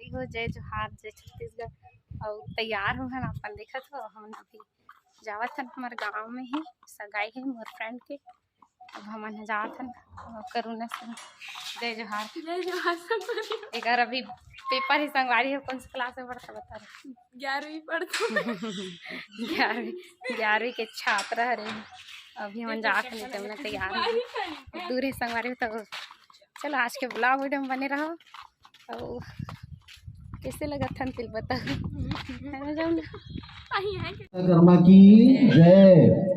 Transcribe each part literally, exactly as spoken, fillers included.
हो, जय जोहार, जय छत्तीसगढ़। अउ तैयार हो हन, अपन देखत हो, हमन अभी जावत हन हमर गांव में ही, सगाई है मोर friend के। अब हमन ह जात हन, अ, करुणा सिंह। जय जोहार। जय जोहार संगवारी। एकर अभी paper ही संगवारी हो, कौन सी class में पढ़ता बता रहे? ग्यारहवीं पढ़ता। ग्यारहवीं, ग्यारहवीं के छात्रा हरे। अभी हमन जात हन, जमुना तैयार हो। दूर ही संगवारी हो, तो चलो आज के vlog video में बने रहो। अउ कैसे लगत हन तेल बताओ। है ना जमुना? कर्मा की जय।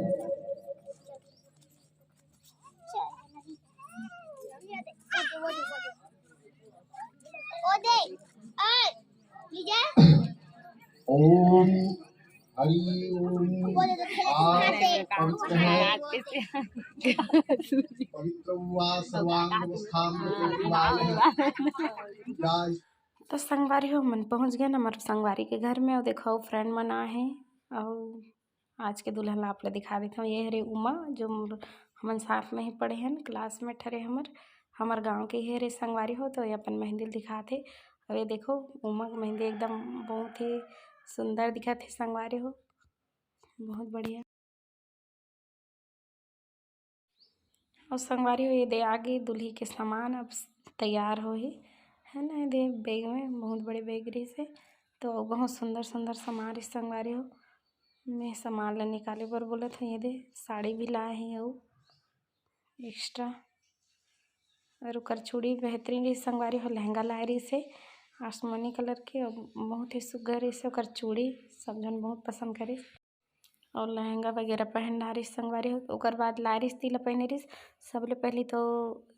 ओम हरि ओम। आप पवित्र हैं, पवित्र हुआ सर्वांग अवस्था में। तो संगवारी हो, हमन पहुँच गए हमारे संगवारी के घर में। अउ देखो, friend मन आए हैं। अउ आज के दुल्हन ला आप ला दिखा देथव। ये हरे उमा, जो मोर, हमन साथ में ही पढ़े हन, classmate हरे हमर, हमर गांव के ही हरे संगवारी हो। तो ये अपन मेहंदी ल दिखात हे। अउ ये देखो, उमा के मेहंदी एकदम बहुत ही सुंदर दिखत हे संगवारी हो, बहुत बढ़िया। अउ संगवारी हो, ये दे आगे दुल्ही के सामान अब तैयार होही, है ना। ये दे bag में बहुत बड़े bag रहिस हे, तो बहुत सुंदर सुंदर सामान रहिस संगवारी हो। मैं सामान ला निकाले बर बोलत हूँ। ये दे साड़ी भी लाए हे अउ extra, और ओकर चूड़ी बेहतरीन रहिस संगवारी हो। लहंगा लाए रहिस हे आसमानी colour के, अउ बहुत ही सुग्घर रहिस हे ओकर चूड़ी, सब झन बहुत पसंद करिस। और लहंगा वगैरह पहन डारिस संगवारी हो। ओकर बाद लारिस तिला पहने रिस। सबले पहली तो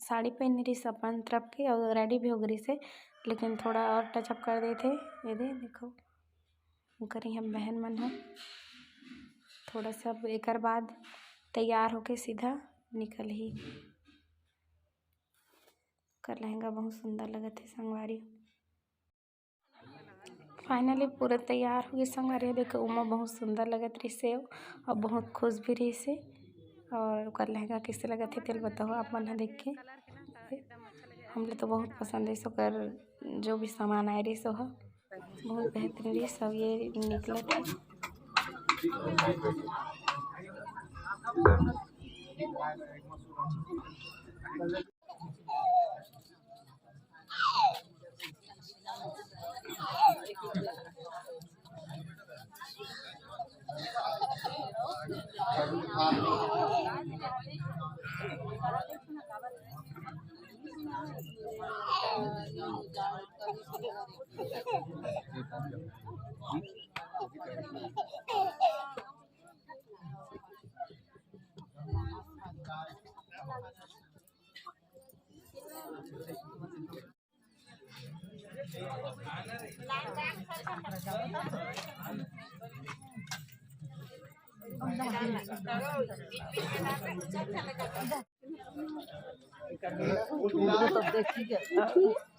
साड़ी पहने रिस अपन तरफ के और ready भी हो गई से, लेकिन थोड़ा और touch up कर देथे। ये दे देखो, ओकर यहाँ बहन मन ह थोड़ा सा। अब एकर बाद तैयार होके सीधा निकल ही। ओकर लहंगा बहुत सुंदर लगत है संगवारी। Finally पूरा तैयार हो गई संगवारी। देखो, उमा बहुत सुंदर लगत रहिस हे और बहुत खुश भी रहिस हे। और ओकर लहंगा कैसे लगत है, तेल बताओ आप मन ह देख के। हमले तो बहुत पसंद है ओकर, जो भी सामान आए रहिस, ओह बहुत बेहतरीन रहिस। सब ये निकलत है।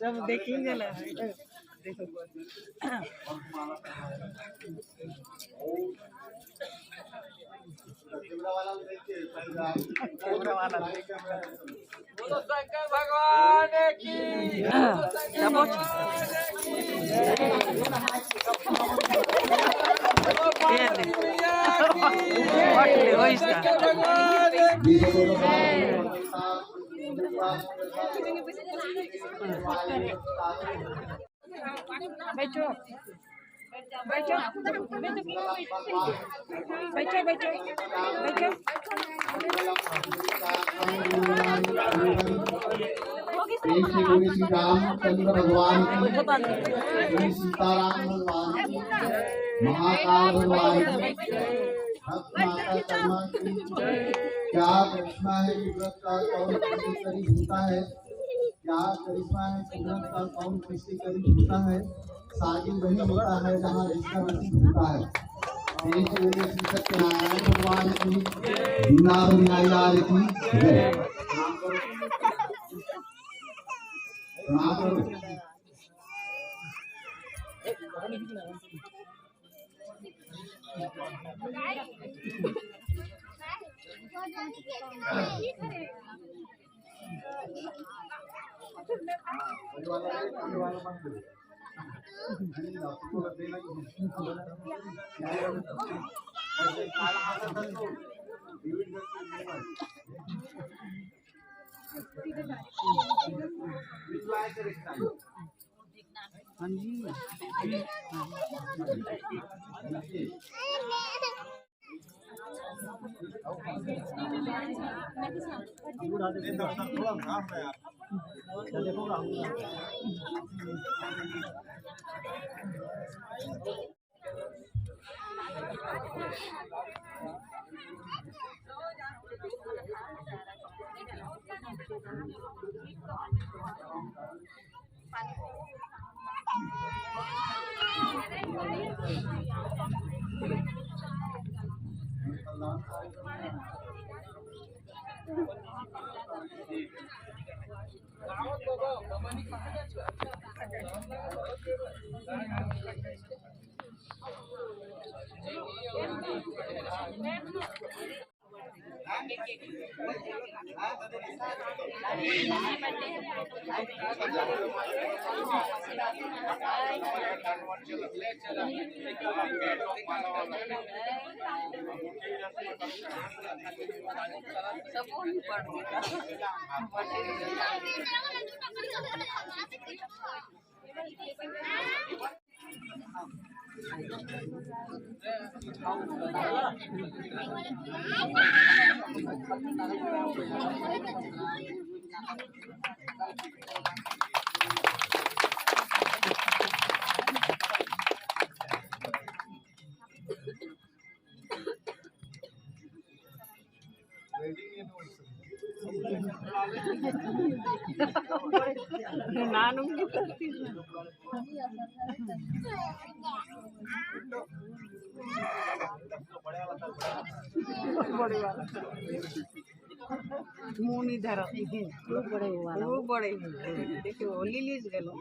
जब देखेंगे ना। बोलो शंकर भगवान की। शंकर भगवान की। बैठो, बैठो, बैठो, बैठो, बैठो। प्रेम से बोलिए श्री रामचंद्र भगवान की, श्री सीताराम भगवान की, महाकाल भगवान की, भक्त माता कर्मा की। क्या करिश्मा है कुदरत का, कौन किसके करीब होता है? क्या करिश्मा है कुदरत का, कौन किसके करीब होता है? शादी वही होता है जहाँ जिसका नसीब होता है। प्रेम से बोलिए श्री सत्यनारायण भगवान की, वृंदावन माई लाल की जय। प्रणाम करो। हाँ जी। मुंह नहीं धरा। वो बड़े हुआ ना। वो बड़े हुआ। देखिए, वो लिलीज गलो।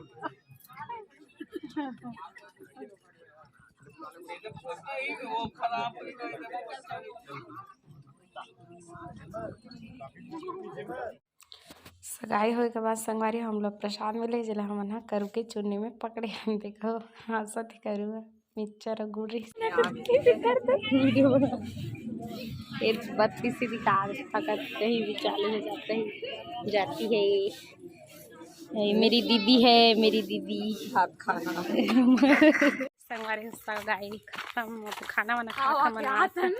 सगाई होए के बाद संगवारी हम लोग प्रसाद मिले, जेला हमन ह करू के चुन्नी में पकड़े हन। देखो, हंसत ही करू ह, मिक्सचर अउ गुड़ रहिस। वीडियो बना। ये बत्तीस ही दिखा, फकत कहीं भी चालू हो जाता है, जाती है। ये मेरी दीदी है, मेरी दीदी हाथ खाना। संगवारी हो, सगाई खत्म, अब खाना वाना खा खावा के मना आथन।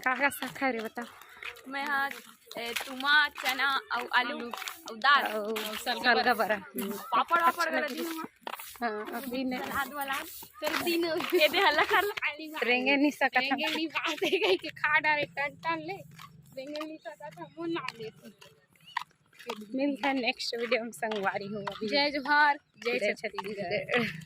का का साग खाए रे, बता? मैं हा, ए, तुमा, चना अउ आलू अउ दाल अउ सलगा बरा। पापड़ वापड़ करा दी हूँ। हाँ, अभी ने सलाद वलाद कर दी न। ये दे हल्ला कर ला। रेंगे नहीं सकत हम। रेंगे नहीं बात है, कहीं के खा डारे टन टन ले। रेंगे नहीं सकत हम, वो ना लेती। मिलता है नेक्स्ट वीडियो में संगवारी हो। अभी जय जोहार, जय जय छत्तीसगढ़। छत्तीसगढ़।